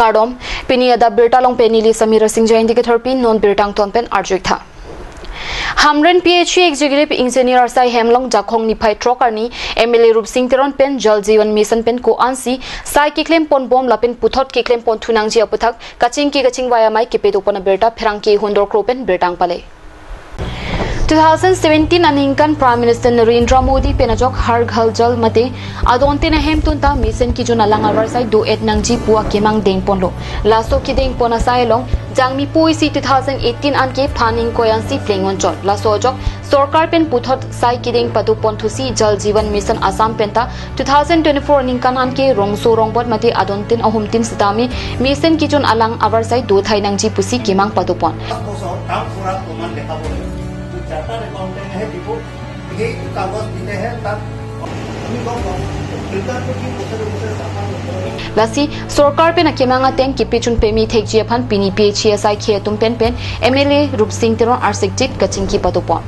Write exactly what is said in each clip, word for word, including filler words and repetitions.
Kardom, pini adap birta along pen neli Samira Singh Jainti ketherpi, non birta angton pen arjuik tha. Hamren P H E Executive Engineer asai hem along Jakhong niphai throk arni M L A Rupsing Teron pen Jal Jeevan Mission pen ko-ansi sai keklem ponbom lapen puthot keklem ponthu nangji aputhak kachingki kachingvai amei kepadopon abirta pherangke hundor kro pen birta pale. Two thousand seventeen aningkan Prime Minister Narendra Modi pen ajok Har Ghar Jal mate adontin ahemtun ta mesen kejun alang avarsai do-et nangji pu akemang dengponlo. Laso kedengpon asai along jangmi pu isi two thousand eighteen anke phan ingkoi ansi pleng onchot. Laso ajok sorkar pen puthot sai kedeng padoponthusi Jal Jeevan Mission Assam penta two thousand twenty-four aningkan anke rongso rongbot mate adontin ahumtin sitame mesen kejun alang avarsai do thai nangji pusi kemang padopon. পাঁচ বছৰ কাম কৰা প্ৰমাণ দেখাব লাগিব। চাৰ্টাৰ্ড একাউণ্টেণ্টেহে দিব। সেইটো কাগজ দিলেহে তাত আমি গম পাম। ফিল্টাৰটো কি বছৰে বছৰে চাফা নকৰে। Lasi sorkar pen akemang ateng kepachun peme thekji aphan pini P H E asai khei atum pen pen M L A Rupsing Teron arsikjit kachingki padopon.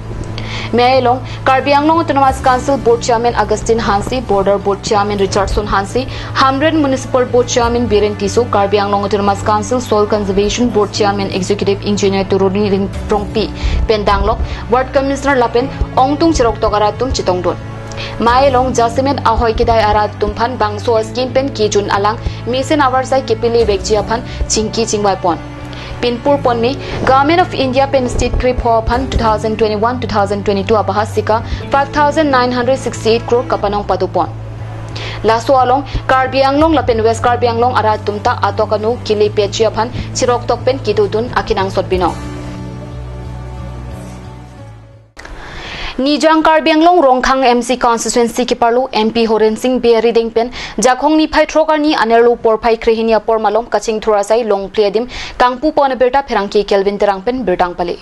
Mei along Karbi Anglong Autonomous Council Board Chairman Augustine Hanse, Border Board Chairman Richardson Hanse, Hamren Municipal Board Chairman Biren Tisso, Karbi Anglong Autonomous Council Soil Conservation Board Chairman Executive Engineer Turuni Ring-, Rongpi pen danglok Ward Commissioner lapen ongtung cheroktok arat atum chetongdun. Mei along jasemet ahoi kedai arat atum aphan bangso scheme pen kejun alang mesen avarsai kepele vekji aphan chingki chingvaipon. Pinpur ponme, Government of India pen State Krip ho aphan two thousand twenty-one two thousand twenty-two abahasika five thousand nine hundred sixty-eight crore kapanong padopon. Laso along Karbi Anglong lapen West Karbi Anglong arat atum ta atok anu kele peji aphan cheroktok pen kedodun akenangsot binong. Nijang Karbi Anglong Rongkhang M C constituency keparlo M P Horen Sing Bey arideng pen Jakhong niphai throk arni anerlo porphai krehini apor malom kachingthur asai longple adim kangpupon abirta pherangke Kelvin Terang pen birta pale.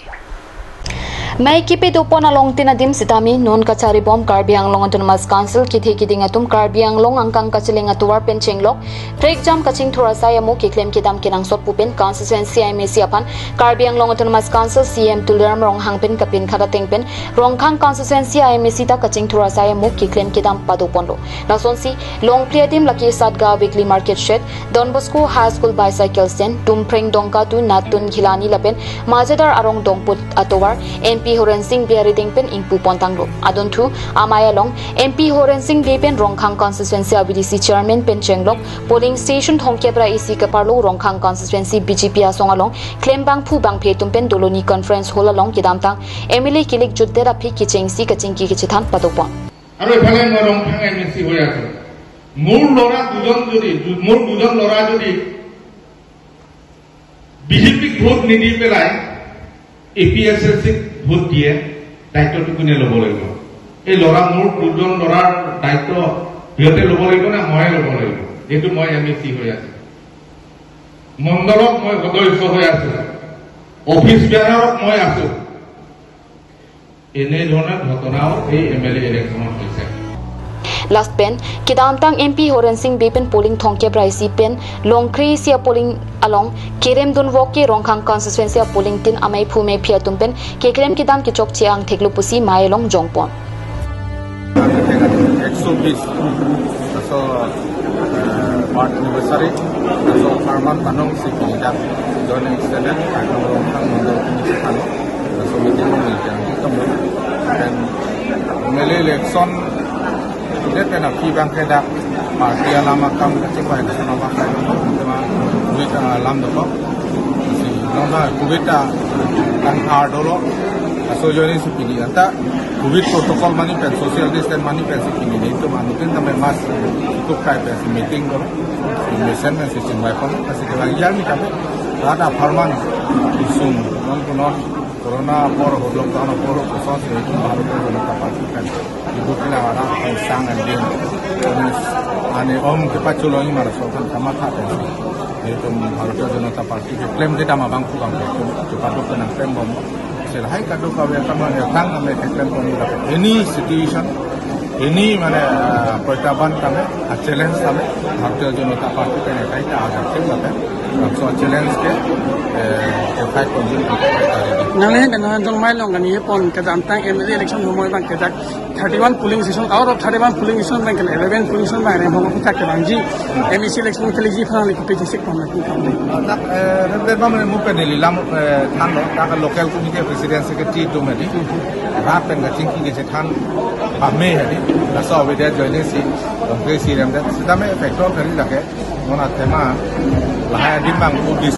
Mei kepadopon alongtin adim sitame non kacharibom Karbi Anglong Autonomous Council kethe kiding atum Karbi Anglong angkang kacheleng atovar pen chenglok prekjam kachingthur asai amo keklem kedam kenangsot pu pen constituency M A C aphan Karbi Anglong Autonomous Council C E M Tuliram Ronghang pen kapinkhat ateng pen Rongkhang constituency M A C ta kachingthur asai amo keklem kedam padoponlo. Lasonsi longple adim lake Satgaon Weekly Market Shed, Don Bosco High School Bicycle Stand, Tumpreng Dongka tu Natun Ghilani lapen Majadar Arong Dongput atovar M P Horen Sing Bey arideng pen ingpupon tanglo. Adonthu amei along M P Horen Sing Bey pen Rongkhang constituency a V D C chairman pen chenglok polling station thomkep ra isi keparlo Rongkhang constituency B J P asong along klem bangphu bangphe atum pen Doloni Conference Hall along kedamtang M L A kilik jutdet aphi kechengsi kachingki kachethan padopon. আৰু এফালে মই Rongkhang M A চি হৈ আছো। মোৰ ল'ৰা দুজন যদি, দু-, মোৰ দুজন ল'ৰা যদি বিজেপিক ভোট নিদি পেলাই এ পি এছ এল চিক ভোট দিয়ে, দায়িত্বটো কোনে ল'ব লাগিব? এই ল'ৰা, মোৰ দুজন ল'ৰাৰ দায়িত্ব সিহঁতে ল'ব লাগিব নে ময়ে ল'ব লাগিব? যিহেতু মই এম এ চি হৈ আছো, মণ্ডলত মই সদস্য হৈ আছো, অফিচ বেয়াৰত মই আছো। এনেধৰণৰ ঘটনাও এই এম এল এ ইলেকশ্যনত হৈছে। Last pen, kedamtang M P Horen Sing Bey pen polling thomkep ra isi pen longkre isi a polling along kerem dunvok ke Rongkhang constituency a polling tin amei phu mei phi atum pen keklem kedam kechokche angtheklo pusi mei along jongpon. একশ বিশ, তাছত, এ, birth anniversary, তাছত farmer মানুহ চিকিৎসা, join accident, কাৰ্যক্ৰম, মণ্ডল, তাছত meeting, meeting, meeting, M L A election, Kemudian kena pi bang ke dak party alam akam kacik bai ke sana bang kai, cuma duit, ah, alam doko. Si nona covid ta kan ar dolo. Aso joni si pini anta covid protocol mani pen, social distance mani pen si pini ni itu manu tin tamai mas cukup kai pen si meeting dolo. Si mesen pen si chingvai pon, kasi kelang yar ni kami. Rada parman isung non kunon corona apor ho, lockdown apor ho, koson si itu Bharatiya Janata Party pen. Ibu kila ara sang and din. Ani om kepachulong imar so kan kamatha pen. Itu Bharatiya Janata Party keklem kedam abang pulang. Cepat dok nangklem bom. Sel hai kadokave kama ya tang kami keklem bom. Any situation, any mane, ah, pertaban kami, ah, challenge kami, Bharatiya Janata Party pen kaita ada klem kami. Laso challenge ke, eh, ke fight konjin. Nangli pen non jong mai long kani pon kedamtang M L A election humoi bang kejak thirty-one polling station, out of thirty-one polling station bang ke eleven polling station bang rem hong kejak ke bang ji M A C election ke ji phan le kupe jisik pon le kupe. Dak, eh, dak bang mu pen neli lam, eh, thanlo, dak local committee president secretary atum hadi. Rat pen kachingki kachethan pame hadi. Laso avedetsi joine si, kongke si rem det. Sitame factor kari lake. Mona tema lahai adim bang ubis.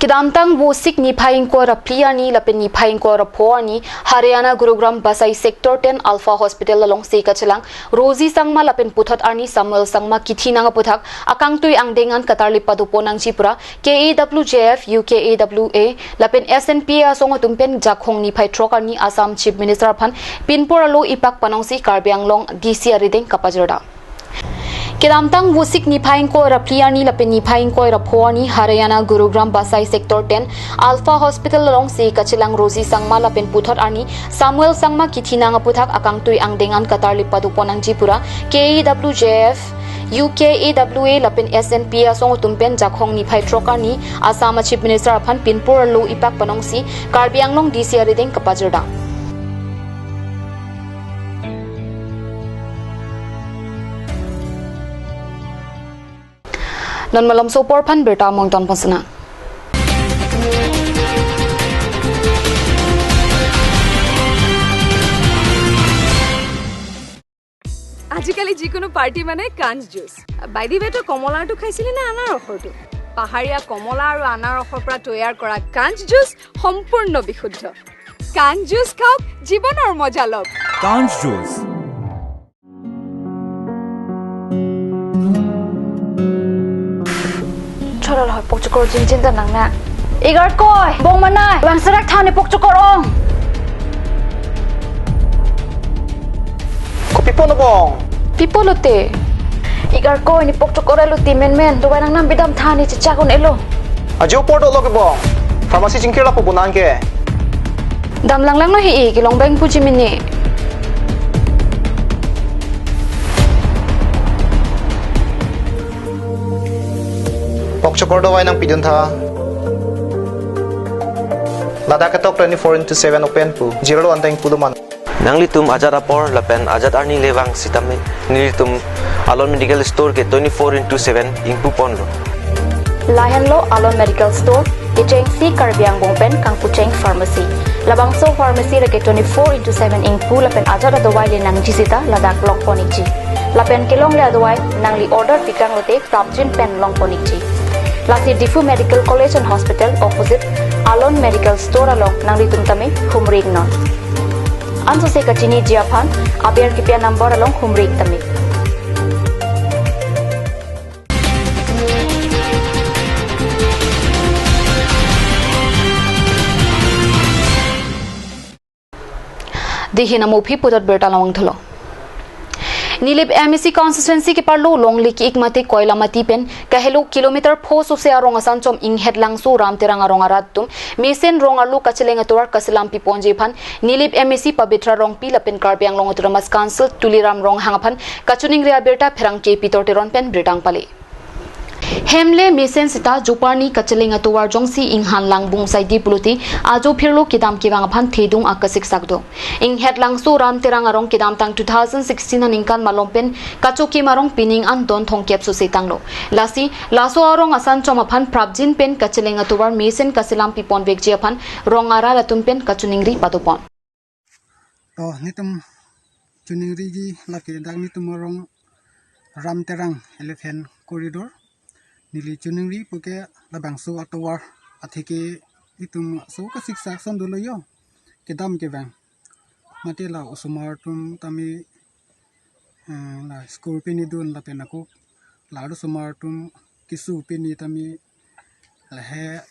Kedamtang Vosik niphai ingkoi ra phli arni lapen niphai ingkoi ra pho arni Haryana Gurugram Basai Sector ten Alpha Hospital alongsi kachelang Rosie Sangma lapen puthot arni Samuel Sangma kithi nang aputhak akangtui angdeng an katarlip padopon nangji pura K A W J F, U K A W A lapen S N P A asong atum pen Jakhong niphai throk arni Assam Chief Minister aphan pinpur alo ipak panongsi Karbi Anglong D C arideng kapajirda. Kedamtang Vosik niphai ingkoi ra phli arni lapen niphai ingkoi ra pho arni Haryana Gurugram Basai Sector ten Alpha Hospital alongsi kachelang Rosie Sangma lapen puthot arni Samuel Sangma kithi nang aputhak akangtui angdeng an katarlip padopon nangji pura K A W J F, U K A W A lapen S N P A asong atum pen Jakhong niphai throk arni Assam a Chief Minister aphan pinpur alo ipak panongsi Karbi Anglong D C arideng kapajirda. Non malomso apor aphan birta mongton ponsena. আজিকালি যিকোনো পাৰ্টি মানে কাঞ্চ juice. By the ৱে, তই কমলাৰটো খাইছিলি নে আনাৰসৰটো? পাহাৰীয়া কমলা আৰু আনাৰসৰ পৰা তৈয়াৰ কৰা কাঞ্চ জুচ সম্পূৰ্ণ বিশুদ্ধ। কাঞ্চ জুচ খাওক, জীৱনৰ মজা লওক। কাঞ্চ juice. Chorol hoi pokchokor jinjin ta nang na. Igarkoi, bong manai, bang serak thani pokchokor ong. Kopi pon bong? Pi pulote? Igarkoi, ne pokchokor elo ti menmen, dovai nangnam bidam thani chechak un-elo. Ajo apor dolo ke bong. Pharmacy chingkir lapu bunan ke. Dam langlang no hi-i, kelong bang puji mini. Pokchokor dovai nangpidun tha. Ladak ketok twenty-four into seven open pu. Jirlo anteng pu doman. Nanglitum ajat apor lapen ajat arni le vang sitame nelitum Alon Medical Store ke twenty-four into seven ingpu ponlo. Lahenlo Alon Medical Store, kechengsi Karbi Anglong pen kangpucheng pharmacy. Labangso pharmacy lake twenty-four into seven ingpu lapen ajat adovai le nangji sita ladak long pon ikji. Lapen kelongle adovai nangli order pikang lote prapjin pen long pon ikji. Lasi Diphu Medical College and Hospital opposite Alon Medical Store along nanglitum tame humri iknon. Ansose kachiniji aphan aber kipi a number along humri ik tame. Dihin amophi puthot birta long thulo. Nilip M A C constituency keparlo longle ki-ik mate Koilamati pen kahelo kilometer pho sose arong asan chom Inghet Langso Ram Terang arong arat atum mesen rong arlo kacheleng atovar kaselam piponji aphan Nilip M A C Pabitra Rongpi lapen Karbi Anglong Autonomous Council Tuliram Ronghang aphan kachiningri abirta pherangke Pitor Teron pen birta nangpale. Hem le mesen sita joparni kacheleng atovar jongsi inghan langbung saidi pulote ajo phirlo kedam kevang aphan thedung akasik sakdo. Inghet Langso Ram Terang arong kedamtang two thousand sixteen aningkan malom pen kachokim arong pining an don thomkep sose tanglo. Lasi laso arong asan chom aphan prapjin pen kacheleng atovar mesen kaselam piponvekji aphan rong arat atum pen kachiningri padopon. To, netum chiningriji lake dak netum arong Ram Terang Elephant Corridor. Neli chiningri puke labangso atovar atheke itum so kasik sak son dolo yo. Kedam kevang. Mate la osomar atum tame, eh, la school pini dun lapen ako la osomar atum keso pini tame lahe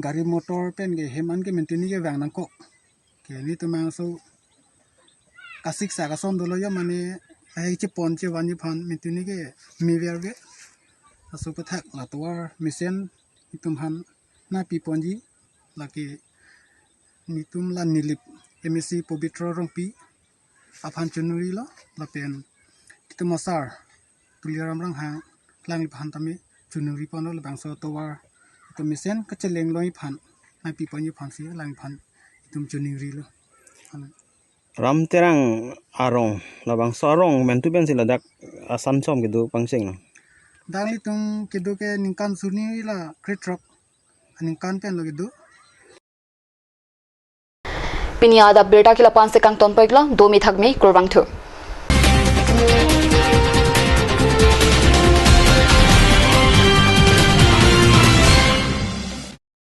gari motor pen ke hem an ke menteni kevang nangkok. Ke netum abangso kasik sak ason dolo yo mane ai chepon chevanji aphan menteni ke mever ke. Laso aputhak la atovar mesen itum aphan nangpiponji lake netum la Nilip M A C Pabitra Rongpi aphan chiningrilo lapen itum asar Tuliram Ronghang, alangliphan tame choningri ponlo, labangso tovar itum mesen kacheleng longji aphan, nangpi ponji aphansi alangliphan itum choningrilo. Ram Terang arong, labangso arong mentu pensi ladak asan som kedo pangcheng lo. Dak ilitum kedo ke ningkan suri la krethrok aningkan pen lo kedo. Pini adap abirta ke la-an si kangton pon-iklo, domi thakmi, kurvangthu.